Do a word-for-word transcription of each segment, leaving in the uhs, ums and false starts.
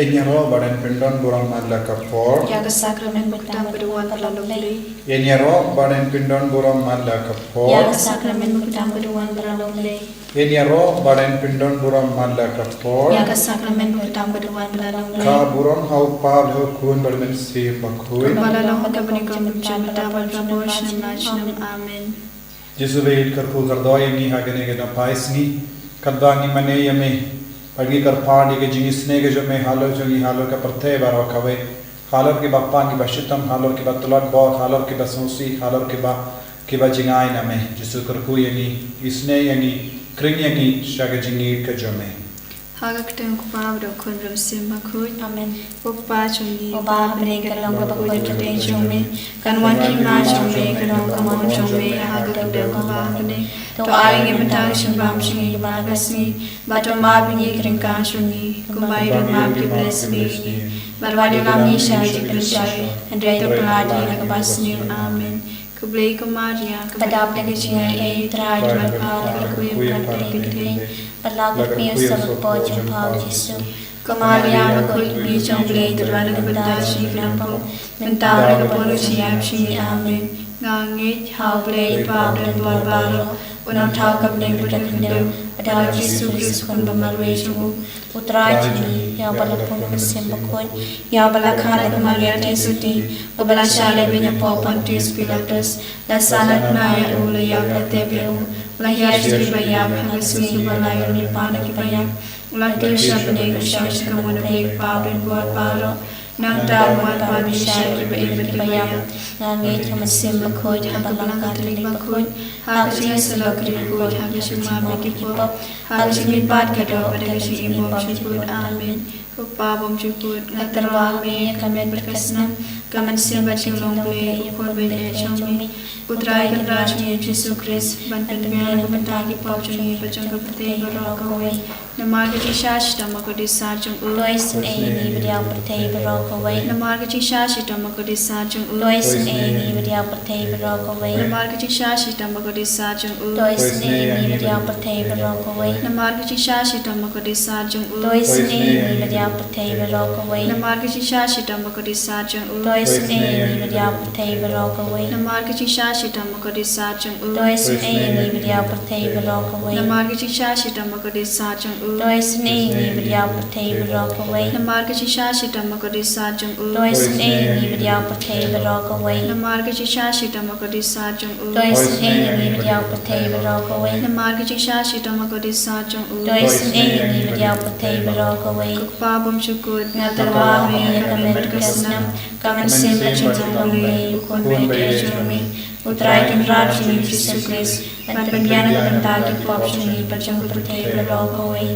Yn ïaroh bad yn pyndon burom man la ka por. Ïa ka sakramen ba ktam ka duwan ba la long lei. Yn ïaroh bad yn pyndon burom man la ka por. Ïa ka sakramen ba ktam ka duwan ba la long lei. Yn ïaroh bad yn pyndon burom man la ka por. Ïa ka sakramen ba ktam ka duwan ba la long lei. Ka burom ha u Kpa bad ha u Khun bad ha u Mynsiem Bakhuid. Kumba la long ha ka bynta ka mynta bad ha ka por snem la snem. Amen. Jisu ba ïeit kyrkhu kyrdoh ïa ngi ha kane ka dei na pai sngi. Katba ngi mane ïa me bad ngi kyrpad ïa ka jingisynei ka jong me halor jong ngi, halor ka pyrthei baroh kawei, halor kiba pang kiba shitom, halor kiba tlot bor, halor kiba sngewsih, halor kiba, kiba jingai na me. Jisu kyrkhu ïa ngi, isynei ïa ngi, khring ïa ngi sha ka jingïeit ka jong me. Ha ka kyrteng u Kpa bad u Khun bad u Mynsiem Bakhuid. Amen. Ko Kpa jong ngi uba ha bneng, kan long kaba khuid ka kyrteng jong me. Kan wan ka hima jong me, kan long ka mon jong me ha ka kyrteng kaba ha bneng. To ai ngi mynta ka jingbam jong ngi kaba la ka sngi. Bad to map ïa ngi ki ryngkang jong ngi kumba ngi ruh map ïa kiba la sniew ïa ngi. Bad wat ïalam ngi sha ka jingpynshai, hynrei to pynlait ngi na kaba sniew. Amen. Khublei ko Maria, kaba dap da ka jingaiei, U Trai u don bad pha, la ka kyrkhu ïa phi ha ka kynthei, bad la ka kyrkhu ïa u son u kpoh jong pha u Jisu. Ko Maria bakhuid, Mei jong U Blei, to duwai na ka bynta jong ngi kiba la pop, mynta bad ha ka por ka jingïap jong ngi. Amen. Nga ngeit ha U Blei U Kpa uba don bor baroh, u nongthaw ka bneng bad ka khyndew, bad ha u Jisu Khrist u Khun ba marwei jong u, U Trai jong ngi, ïa uba la pun u Mynsiem Bakhuid, ïa uba la kha da ka Maria Theisotti, uba la shah lehbeiñ hapoh Pontius Pilatus, la sah, la khynnah ïa u, la ïap, la tep ïa u, la hiar sha kiba ïap, ha ka sngi kaba lai u la mih pat na kiba ïap, u la kiew sha bneng, u shong sha ka mon U Blei U Kpa uba don bor baroh. Nangta un wan pat ban pynshai ïa kiba im bad kiba ïap. Nga ngeit ha u Mynsiem Bakhuid, ha ka balang Katholik bakhuid, ha ka jingïasyllok bakhuid, ha ka jingmap ïa ki pop, ha ka jingmihpat ka doh bad ha ka jingim bymjukut. Amen. Ko Kpa bymjukut, nga tyrwa ha me ïa ka miet bad ka snam, ka mynsiem bad ka jinglong Blei, U Khun ba ïeit jong me, U Trai Kynrad jong ngi U Jisu Khrist, ban pynbiang na ka bynta ki pop jong ngi bad jong ka pyrthei baroh kawei. Namar ka jingshah shitom ha ka kordit sat jong u. To isynei ïa ngi bad ïa ka pyrthei baroh kawei. Namar ka jingshah shitom ha ka kordit sat jong u. To isynei ïa ngi bad ïa ka pyrthei baroh kawei. Namar ka jingshah shitom ha ka kordit sat jong u. To isynei ïa ngi bad ïa ka pyrthei baroh kawei. Namar ka jingshah shitom ha ka kordit sat jong u. To isynei ïa ngi bad ïa ka pyrthei baroh kawei. Namar ka jingshah shitom ha ka kordit sat jong u. To isynei ïa ngi bad ïa ka pyrthei baroh kawei. Namar ka jingshah shitom ha ka kordit sat jong u. To isynei ïa ngi bad ïa ka pyrthei baroh kawei. Namar ka jingshah shitom ha ka kordit sat jong u. To isynei ïa ngi bad ïa ka pyrthei baroh kawei. Namar ka jingshah shitom ha ka kordit sat jong u. To isynei ïa ngi bad ïa ka pyrthei baroh kawei. Namar ka jingshah shitom ha ka kordit sat jong u. To isynei ïa ngi bad ïa ka pyrthei baroh kawei. Namar ka jingshah shitom ha ka kordit sat jong u. To isynei ïa ngi bad ïa ka pyrthei baroh kawei. Ko Kpa bymjukut, nga tyrwa ha me ïa ka miet bad ka snam, ka mynsiem bad ka jinglong Blei, U Khun ba ïeit jong me, U Trai Kynrad jong ngi U Jisu Khrist, ban pynbiang na ka bynta ki pop jong ngi bad jong ka pyrthei baroh kawei.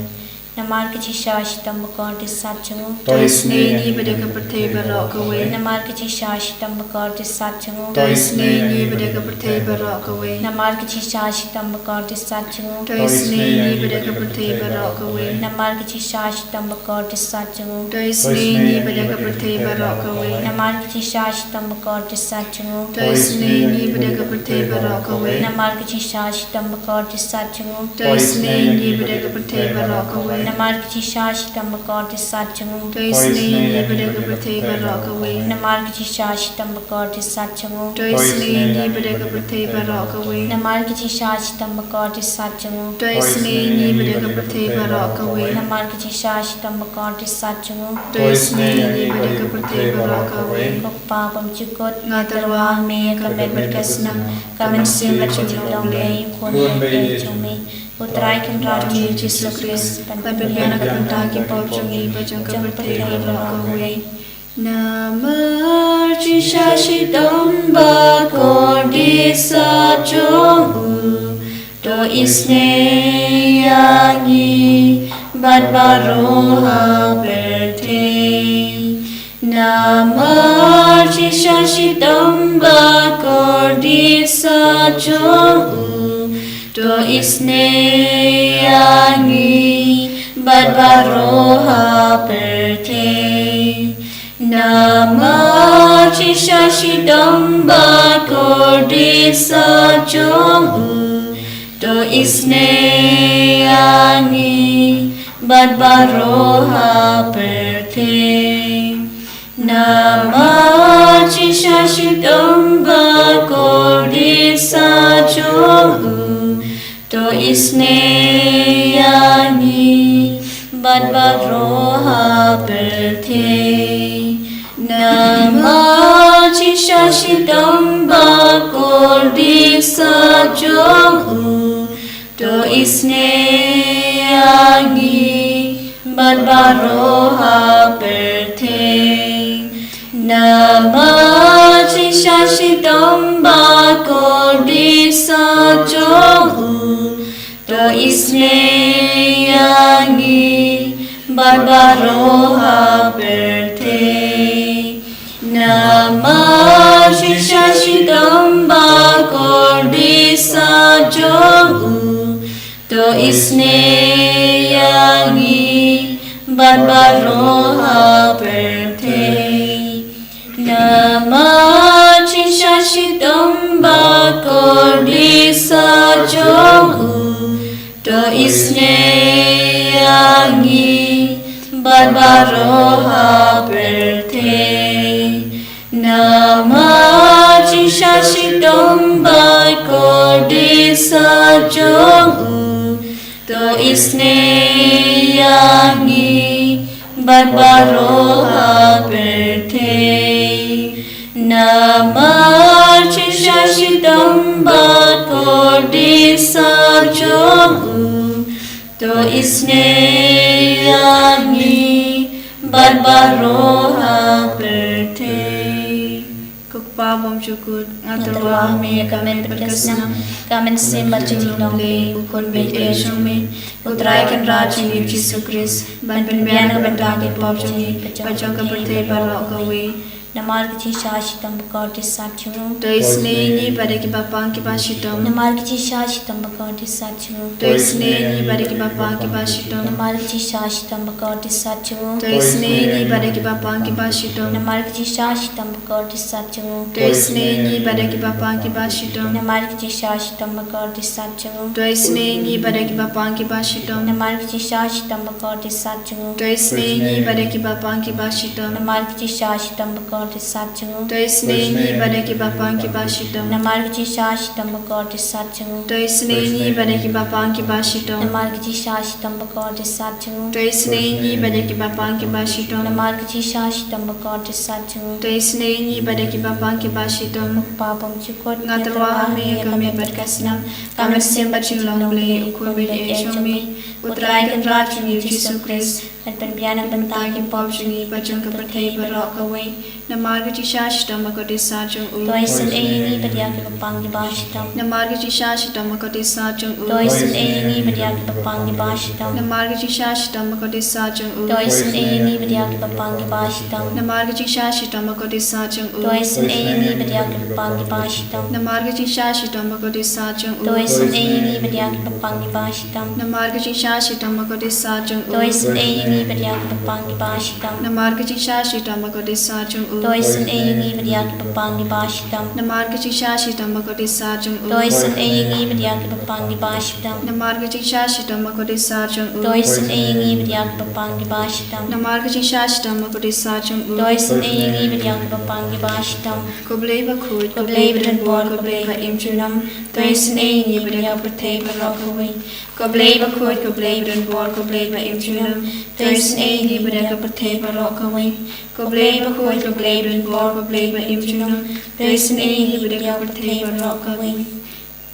Namar ka jingshah shitom ha ka kordit sat jong u. To isynei ïa ngi bad ïa ka pyrthei baroh kawei. Namar ka jingshah shitom ha ka kordit sat jong u. To isynei ïa ngi bad ïa ka pyrthei baroh kawei. Namar ka jingshah shitom ha ka kordit sat jong u. To isynei ïa ngi bad ïa ka pyrthei baroh kawei. Namar ka jingshah shitom ha ka kordit sat jong u. To isynei ïa ngi bad ïa ka pyrthei baroh kawei. Namar ka jingshah shitom ha ka kordit sat jong u. To isynei ïa ngi bad ïa ka pyrthei baroh kawei. Namar ka jingshah shitom ha ka kordit sat jong u. To isynei ïa ngi bad ïa ka pyrthei baroh kawei. Namar ka jingshah shitom ha ka kordit sat jong u. To isynei ïa ngi bad ïa ka pyrthei baroh kawei. Namar ka jingshah shitom ha ka kordit sat jong u. To isynei ïa ngi bad ïa ka pyrthei baroh kawei. Namar ka jingshah shitom ha ka kordit sat jong u. To isynei ïa ngi bad ïa ka pyrthei baroh kawei. Namar ka jingshah shitom ha ka kordit sat jong u. To isynei ïa ngi bad ïa ka pyrthei baroh kawei. Ko Kpa bymjukut, nga tyrwa ha me ïa ka miet bad ka snam, ka mynsiem bad ka jinglong Blei, U Khun ba ïeit jong me, U Trai Kynrad jong ngi U Jisu Khrist, ban pynbiang na ka bynta ki pop jong ngi bad jong ka pyrthei baroh kawei. Namar jingshah shitom ba kordit sat jong u, to isynei ïa ngi bad baroh ha pyrthei. Namar jingshah shitom ba kordit sat jong u, to isynei ïa ngi bad baroh ha pyrthei. Namar jingshisha shitom bad kordit sah jong u, to isynei ïa ngi bad baroh ha pyrthei. Namar jingshisha shitom bad kordit sah jong u, to isynei ïa ngi bad baroh ha pyrthei. Namar jingshisha shitom bad kordit sah jong u, to isynei ïa ngi bad baroh ha pyrthei. Namar jingshisha shitom bad kordit sah jong u, to isynei ïa ngi bad baroh ha pyrthei. Namar jingshisha shitom bad kordit sah jong u, to isynei ïa ngi bad baroh ha pyrthei. Namar jingshisha shitom bad kordit sah jong u, to isynei ïa ngi bad baroh ha pyrthei. Namar jingshisha shitom bad kordit sah jong u, to isynei ïa ngi bad baroh ha pyrthei. Namar jingshisha shitom bad kordit sah jong u, to isynei ïa ngi bad baroh ha pyrthei. Ko Kpa bymjukut, nga tyrwa ha me ïa ka met bad ka snam, ka mynsiem bad ka jinglong Blei, u Khun beiñ eh jong me, u Trai Kynrad jong ngi u Jisu Khrist, ban pynbiang na ka bynta ki pop jong ngi bad jong ka pyrthei baroh kawei. Namar ka jingshisha shitom bad kordit sah jong u, to isynei ïa ngi bad ïa kiba pang kiba shitom. Namar ka jingshisha shitom bad kordit sah jong u, to isynei ïa ngi bad ïa kiba pang kiba shitom. Namar ka jingshisha shitom bad kordit sah jong u, to isynei ïa ngi bad ïa kiba pang kiba shitom. Namar ka jingshisha shitom bad kordit sah jong u, to isynei ïa ngi bad ïa kiba pang kiba shitom. Namar ka jingshisha shitom bad kordit sah jong u, to isynei ïa ngi bad ïa kiba pang kiba shitom. Namar ka jingshisha shitom bad kordit sah jong u, to isynei ïa ngi bad ïa kiba pang kiba shitom. Namar ka jingshisha shitom bad kordit sah jong u, to isynei ïa ngi bad ïa kiba pang kiba shitom. Namar ka jingshisha shitom bad kordit sah jong u, to isynei ïa ngi bad ïa kiba pang kiba shitom. Namar ka jingshisha shitom bad kordit sah jong u, to isynei ïa ngi bad ïa kiba pang kiba shitom. Namar ka jingshisha shitom bad kordit sah jong u, to isynei ïa ngi bad ïa kiba pang kiba shitom. Ko Kpa bymjukut, nga tyrwa ha me ïa ka met bad ka snam, ka mynsiem bad jinglong Blei, u Khun beiñ eh jong me, u Trai Kynrad jong ngi u Jisu Khrist, ban pynbiang na ka bynta ki pop jong ngi bad jong ka pyrthei baroh kawei. Namar ka jingshisha shitom bad kordit sah jong u, to isynei ïa ngi bad ïa kiba pang kiba shitom. Namar ka jingshisha shitom bad kordit sah jong u, to isynei ïa ngi bad ïa kiba pang kiba shitom. Namar ka jingshisha shitom bad kordit sah jong u, to isynei ïa ngi bad ïa kiba pang kiba shitom. Namar ka jingshisha shitom bad kordit sah jong u, to isynei ïa ngi bad ïa kiba pang kiba shitom. Namar ka jingshisha shitom bad kordit sah jong u, to isynei ïa ngi bad ïa kiba pang kiba shitom. Namar ka jingshisha shitom bad kordit sah jong u, to isynei ïa ngi bad ïa kiba pang kiba shitom. Namar ka jingshisha shitom bad kordit sah jong u, to isynei ïa ngi bad ïa kiba pang kiba shitom. Namar ka jingshisha shitom bad kordit sah jong u, to isynei ïa ngi bad ïa kiba pang kiba shitom. Namar ka jingshisha shitom bad kordit sah jong u, to isynei ïa ngi bad ïa kiba pang kiba shitom. Namar ka jingshisha shitom bad kordit sah jong u, to isynei ïa ngi bad ïa kiba pang kiba shitom. Ko Blei bakhuid, ko Blei badonbor, ko Blei ba im junom, to isynei ïa ngi bad ïa ka pyrthei baroh kawei. Ko Blei bakhuid, ko Blei badonbor, ko Blei ba im junom, to isynei ïa ngi bad ïa ka pyrthei baroh kawei. Ko Blei bakhuid, ko Blei badonbor, ko Blei ba im junom, to isynei ïa ngi bad ïa ka pyrthei baroh kawei.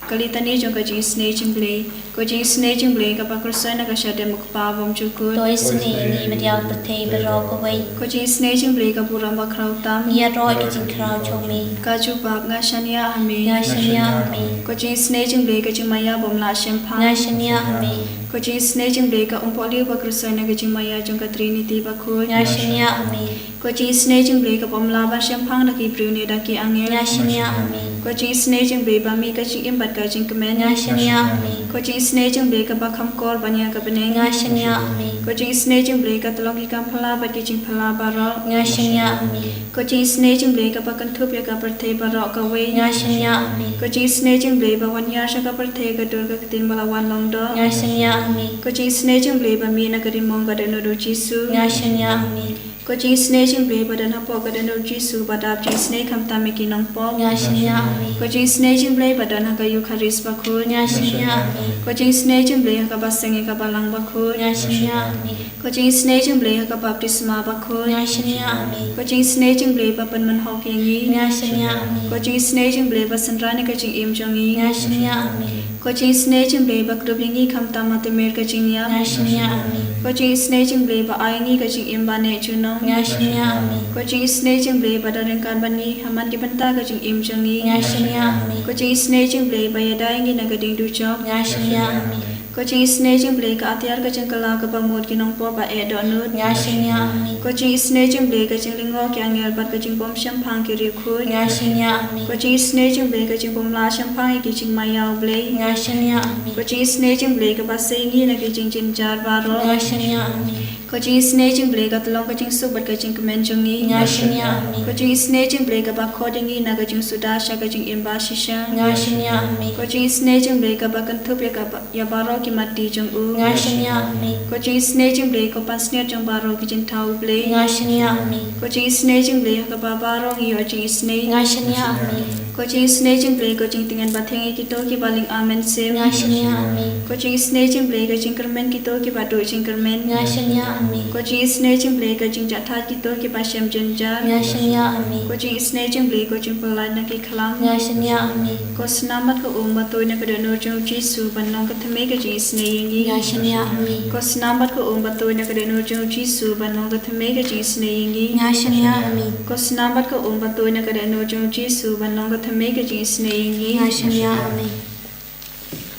Ka Litani jong ka jingisynei jong Blei. Ko jingisynei jong Blei kaba kyrshoi na ka shadem u Kpa bymjukut, to isynei ïa ngi bad ïa ka pyrthei baroh kawei. Ko jingisynei jong Blei ka burom bakhraw tam, ngi ïaroh ïa ka jingkhraw jong me. Ka jubab, nga shaniah ha me, nga shaniah ha me. Ko jingisynei jong Blei ka jingmaïa bym lah shemphang, nga shaniah ha me. Ko jingisynei jong U Blei ka umpohliew ba khreh na ka jingmaïa jong ka Trinity Bakhuid. Nga shaniah ha me. Ko jingisynei jong U Blei kaba ym lah ban shemphang da ki briew ne da ki angel. Nga shaniah ha me. Ko jingisynei jong U Blei ba mih ka jingim bad ka jingkmen. Nga shaniah ha me. Ko jingisynei jong U Blei kaba kham kor ban ïa ka bneng. Nga shaniah ha me. Ko jingisynei jong U Blei ka tyllong ki kam phylla bad ki jingphylla baroh. Nga shaniah ha me. Ko jingisynei jong U Blei kaba kynthup ïa ka pyrthei baroh kawei. Nga shaniah ha me. Ko jingisynei jong U Blei ba wan hiar sha ka pyrthei ha ka dur ka ktien ba la wan long doh. Nga shaniah ha me. Ko jingisynei jong U Blei ba mih na ka ri mong ka dohnud U Jisu. Nga shaniah ha me. Ko jingisynei jong U Blei ba don hapoh ka dohnud U Jisu ba dap jingisynei khamtam ïa ki nongpop. Nga shaniah ha me. Ko jingisynei jong U Blei ba don ha ka Eukharist Bakhuid. Nga shaniah ha me. Ko jingisynei jong U Blei ha ka Baseng ïa ka Balang Bakhuid. Nga shaniah ha me. Ko jingisynei jong U Blei ha ka baptisma bakhuid. Nga shaniah ha me. Ko jingisynei jong U Blei ba pynmynhok ïa ngi. Nga shaniah ha me. Ko jingisynei jong U Blei ba synran ïa ka jingim jong ngi. Nga shaniah ha me. Ko jingisynei jong U Blei ba kdup ïa ngi khamtam ha tmier ka jingïap. Nga shaniah ha me. Ko jingisynei jong U Blei ba ai ïa ngi ka jingim ba neh junom. Nga shaniah ha me. Ko jingisynei jong U Blei ba don ryngkat bad ngi ha man ki bynta ka jingim jong ngi. Nga shaniah ha me. Ko jingisynei jong U Blei ba ïada ïa ngi na ka ding dujok. Nga shaniah ha me. Ko jingisynei jong U Blei ka atiar ka jingkylla kaba mut ki nongpop ba eh dohnud. Nga shaniah ha me. Ko jingisynei jong U Blei ka jinglyngngoh ki angel bad ka jingbym shemphang ki riewkhuid. Nga shaniah ha me. Ko jingisynei jong U Blei ka jingbym lah shemphang ïa ki jingmaïa U Blei. Nga shaniah ha me. Ko jingisynei jong U Blei kaba sei ïa ngi na ki jingjynjar baroh. Nga shaniah ha me. Ko jingisynei jong U Blei ka tyllong ka jingsuk bad ka jingkmen jong ngi. Nga shaniah ha me. Ko jingisynei jong U Blei kaba khot ïa ngi na ka jingsuda sha ka jingim ba shisha. Nga shaniah ha me. Ko jingisynei jong U Blei kaba kynthup ïa kaba, ïa baroh ki matti jong u. Nga shaniah ha me. Ko jingisynei jong U Blei ko pansngiat jong baroh ki jingthaw U Blei. Nga shaniah ha me. Ko jingisynei jong U Blei ha kaba baroh ngi ïoh jingisynei. Nga shaniah ha me. Ko jingisynei jong U Blei ko jingtngen ba thiang ïa kito kiba lyngba mynsiem. Nga shaniah ha me. Ko jingisynei jong U Blei ka jingkyrmen kito kiba duh jingkyrmen. Nga shaniah ha me. Ko jingisynei jong U Blei ka jingjahthait kito kiba shem jynjar. Nga shaniah ha me. Ko jingisynei jong U Blei ko jingpyllait na ki khlam. Nga shaniah ha me. Ko snam bad ka um ba tuid na ka dohnud jong U Jisu ban long ka thymmei ka jingisynei ïa ngi. Nga shaniah ha me. Ko snam bad ka um ba tuid na ka dohnud jong U Jisu ban long ka thymmei ka jingisynei ïa ngi. Nga shaniah ha me. Ko snam bad ka um ba tuid na ka dohnud jong U Jisu ban long ka thymmei ka jingisynei ïa ngi. Nga shaniah ha me.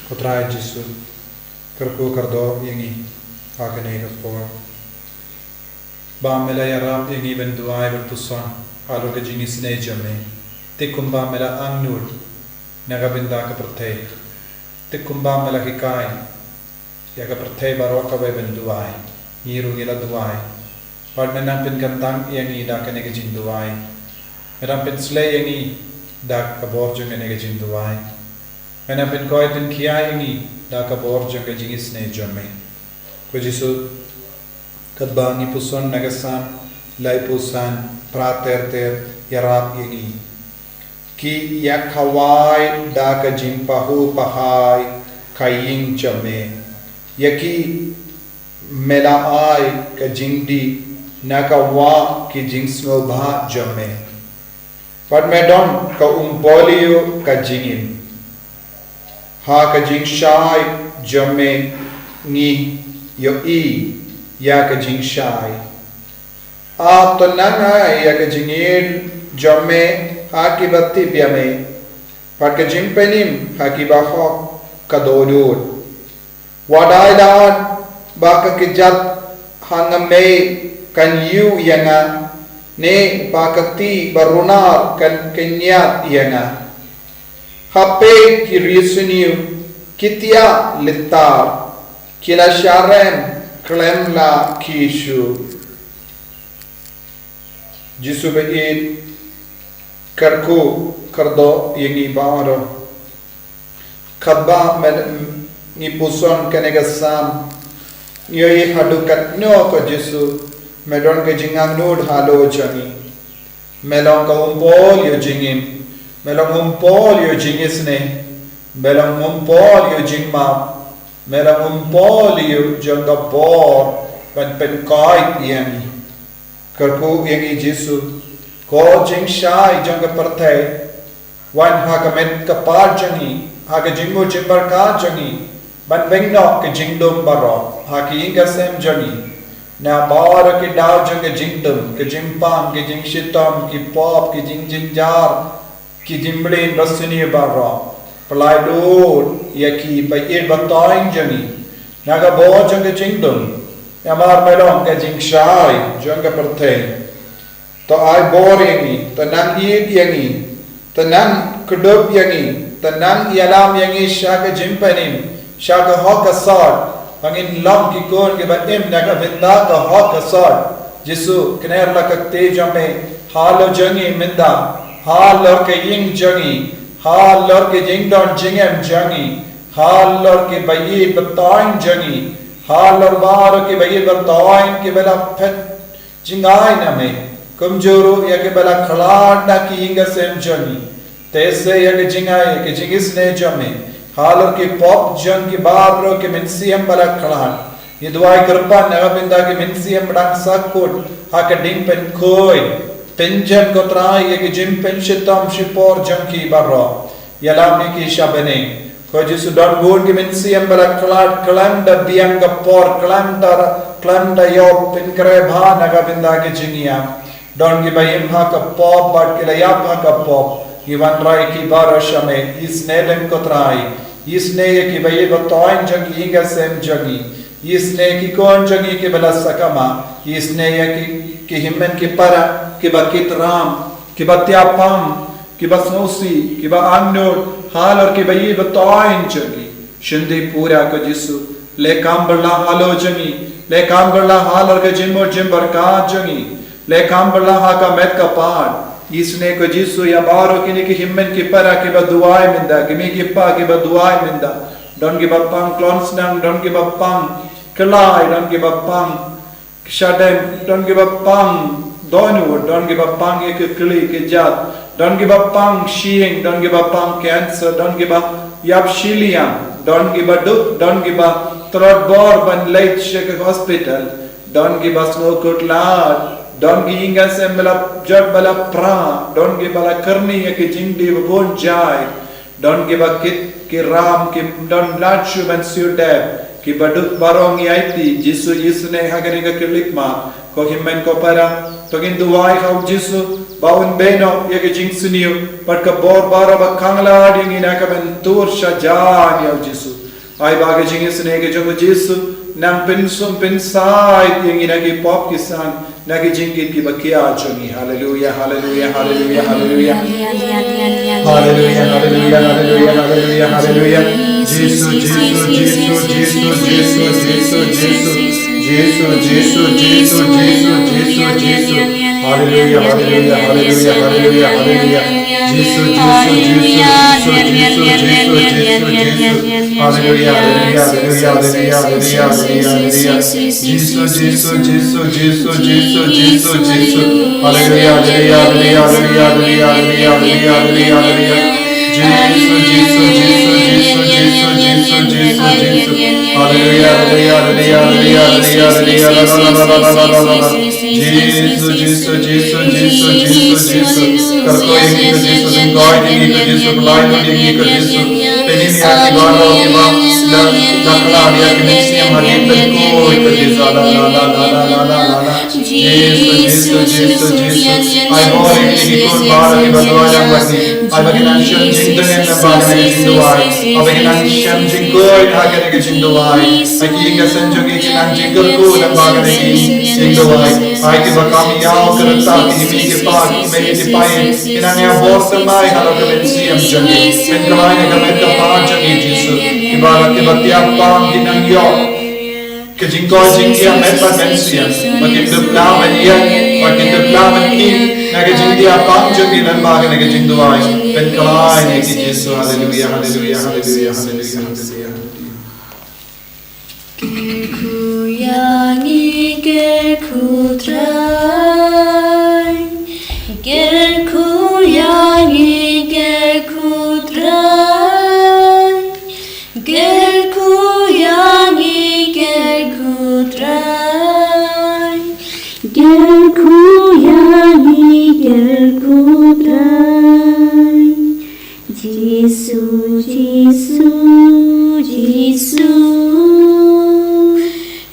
Ko Trai Jisu, kyrkhu kyrdoh ïa ngi ha kane ka por ba me la ïarap ïa ngi ban duwai ban puson halor ka jingisynei jong me. Te kumba me la angnud na ka bynta ka pyrthei, te kumba me la hikai ïa ka pyrthei baroh kawei ban duwai, ngi ruh ngi la duwai. Bad me nang pynkyntang ïa ngi da kane ka jingduwai. Me nang pynslei ïa ngi da ka bor jong kane ka jingduwai. Me nang pynkhiah pynkhiah ïa ngi da ka bor jong ka jingisynei jong me. Ko Jisu, katba ngi puson na ka Salm laiphew san, phra ter ter, ïarap ïa ngi. Ki ïakhawai da ka jingpahuh pahai ka ïing jong me. Ïa ki me la ai ka jingdih na ka wah ki jingsngewbha jong me. Bad me don ka umpohliew ka jingim. Ha ka jingshai jong me ngi ïohi ïa ka jingshai. Ap to nangai ïa ka jingïeit jong me ha kiba tip ïa me. Bad ka jingpynim ha kiba hok ka dohnud. Wat ai lad ba ka kjat ha nga mei kan ïuh ïa nga, ne ba ka kti ba runar kan kynñiat ïa nga. Ha peit ki riewsniew ki tiah litar, ki la sharem khlem la ki shu. Jisu ba ïeit, kyrkhu kyrdoh ïa ngi baroh. Katba me, ngi puson kane ka Salm, ngi ïohi haduh katno ko Jisu me don ka jingangnud halor jong ngi. Me long ka umpohliew jingim, me long umpohliew jingisynei, me long umpohliew jingmap, me long umpohliew jong ka bor ban pynkoit ïa ngi. Kyrkhu ïa ngi Jisu, ko jingshai jong ka pyrthei, wan ha ka met ka phad jong ngi, ha ka jingmut jingpyrkhat jong ngi, ban beng noh ka jingdum baroh ha ki ïing ka sem jong ngi. Na baroh ki daw jong ka jingdum, ka jingpang, ka jingshitom, ki pop, ki jingjynjar, ki jingmlien ba sniew baroh, pynlait lut ïa ki ba ïeit ba toiñ jong ngi. Na ka bor jong ka jingdum, namar me long ka jingshai jong ka pyrthei. To ai bor ïa ngi, to nang ïeit ïa ngi, to nang kdup ïa ngi, to nang ïalam ïa ngi sha ka jingpynim, sha ka hok ka sot, ba ngin long ki khun kiba im na ka bynta ka hok ka sot. Jisu, kner la ka kti jong me halor jong ngi mynta, halor ka ïing jong ngi, halor ka jingdon jingem jong ngi, halor kiba ïeit ba toiñ jong ngi, halor baroh kiba ïeit ba toiñ kiba la phet jngai na me, kumjuh ruh ïa kiba la khlad na ki ïing ki sem jong ngi. Te sa ïa ka jingai, ïa ka jingisynei jong me halor ki pop jong ki baroh ki mynsiem ba la khlad. Ngi duwai kyrpad na ka bynta ki mynsiem ba dang sahkut ha ka diengpynkhuid. Pynjem, ko Trai, ïa ka jingpynshitom shipor jong ki baroh. Ïalam ïa ki sha bneng. Ko Jisu, don bun ki mynsiem ba la khlad khlem da biang ka por, khlem da, khlem da ïoh pynkhreh bha na ka bynta ka jingïap. Don kiba im ha ka pop bad ki la ïap ha ka pop. Ngi wanrah ïa ki baroh sha me, isynei lem, ko Trai. Isynei ïa kiba ïeit ba toiñ jong ki ïing ki sem jong ngi. Isynei ïa ki khun jong ngi kiba la sakma. Isynei ïa ki, ki hynmen ki para kiba kit ram, kiba tiap pang, kiba sngewsih, kiba angnud halor kiba ïeit ba toiñ jong ngi. Shim dei pura, ko Jisu. Leh kam bylla halor jong ngi. Leh kam bylla halor ka jingmut jingpyrkhat jong ngi. Leh kam bylla ha ka met ka phad. Isynei, ko Jisu, ïa baroh kine ki hynmen ki para kiba duwai mynta, ki mei ki pa kiba duwai mynta. Don kiba pang khlong sneng, don kiba pang khlai, don kiba pang shadem, don kiba pang dohnud, don kiba pang ïa ki kli ki jat, don kiba pang shyieng, don kiba pang cancer, don kiba ïap shiliang, don kiba duh, don kiba tlot bor ban leit sha ka hospital, don kiba sngewkhuslai, don ki ïing ki sem ba la jot ba la pra, don kiba la kyrni ïa ki jingdie ba bun jait, don kiba kit ki ram, ki don lad shuh ban siew dep, kiba duh baroh ngi aiti. Jisu, isynei ha kane ka khyllipmat, ko hynmen ko para. To ngin duwai ha u Jisu ba un beh noh ïa ka jingsniew bad ka bor baroh ba khang lad ïa ngi na ka ban tur sha jan ïa u Jisu. Ai ba ka jingisynei ka jong u Jisu nang pynsum pynsaid ïa ngi na ki pop ki sang, na ki jingkit kiba khia jong ngi. Haleluia, haleluia, haleluia, haleluia. Haleluia, haleluia, haleluia, haleluia, haleluia. Jisu, Jisu, Jisu, Jisu, Jisu, Jisu. Jisu, Jisu, Jisu, Jisu, Jisu, Jisu. Haleluia, haleluia, haleluia, haleluia, haleluia. Jisu, Jisu, Jisu, Jisu, Jisu, Jisu, Jisu. Haleluia, haleluia, haleluia, haleluia, haleluia, haleluia, haleluia. Jisu, Jisu, Jisu, Jisu, Jisu, Jisu, Jisu. Haleluia, haleluia, haleluia, haleluia, haleluia, haleluia, haleluia, haleluia. Jisu, Jisu, Jisu, Jisu, Jisu, Jisu, Jisu, Jisu. Haleluia, haleluia, haleluia, haleluia, haleluia, haleluia, la, la, la. Jisu, Jisu, Jisu, Jisu, Jisu, Jisu. Kyrkhu ïa ngi ko Jisu, jingkhuid ïa ngi ko Jisu, pynlait lut ïa ngi ko Jisu. Pynïaid ïa ki baroh kiba la, la khlad ïa ki mynsiem ha ki pynkhoi ko Jisu. La, la, la, la. Jisu, Jisu, Jisu, Jisu. Ai bor ïa ngi ki khun baroh kiba duwai lang bad ngi. Ai ba kin nang shem jingdon lem bad kane ka jingduwai. Ai ba kin nang shem jingkhuid ha kane ka jingduwai. Ai ki ïing ki sem jong ngi kin nang jingkyrkhu lem bad kane ka jingduwai. Ai kiba kham ïaw ki rta, ki mei ki pa, ki mei ki pa, kin nang ïa bor thymmai halor ka mynsiem jong ngi. Pynkylla ïa ka met ka phad jong ngi Jisu. Kiba, kiba tiap pang kin nang ïoh ka jingkoit jingkhiah met bad mynsiem, ba kin dup lah ban ïeng, ba kin dup lah ban kiew na ka jingtiap pang jong ngi lem bad kane ka jingduwai. Pynkylla ïa ngi ki Jisu. Haleluia, haleluia, haleluia, haleluia, haleluia. Kyrkhu ïa ngi, kyrkhu Trai. Kyrkhu ïa ngi, kyrkhu Trai. Kyrkhu ïa ngi, kyrkhu Trai. Kyrkhu ïa ngi, kyrkhu Trai. Jisu, Jisu, Jisu.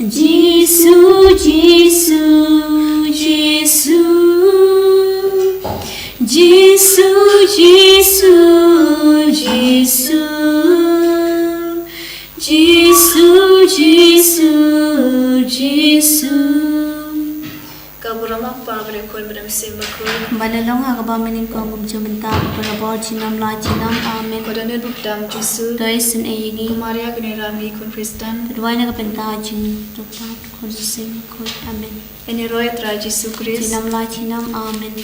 Jisu, Jisu, Jisu. Jisu, Jisu, Jisu. Jisu, Jisu. Ka burom ha u Kpa bad ha u Khun bad ha u Mynsiem Bakhuid. Kumba la long ha kaba mynnyngkong, kumjuh mynta, barabor junom la junom. Amen. Ko don ha u dap u Jisu. To isynei ïa ngi. Ko Maria kane ka rangli khun Khristan. To duwai na ka bynta jong ngi, ha u Kpa, Khun, Mynsiem Bakhuid. Amen. Ïaroh ïa u Trai Jisu Khrist. Junom la junom. Amen.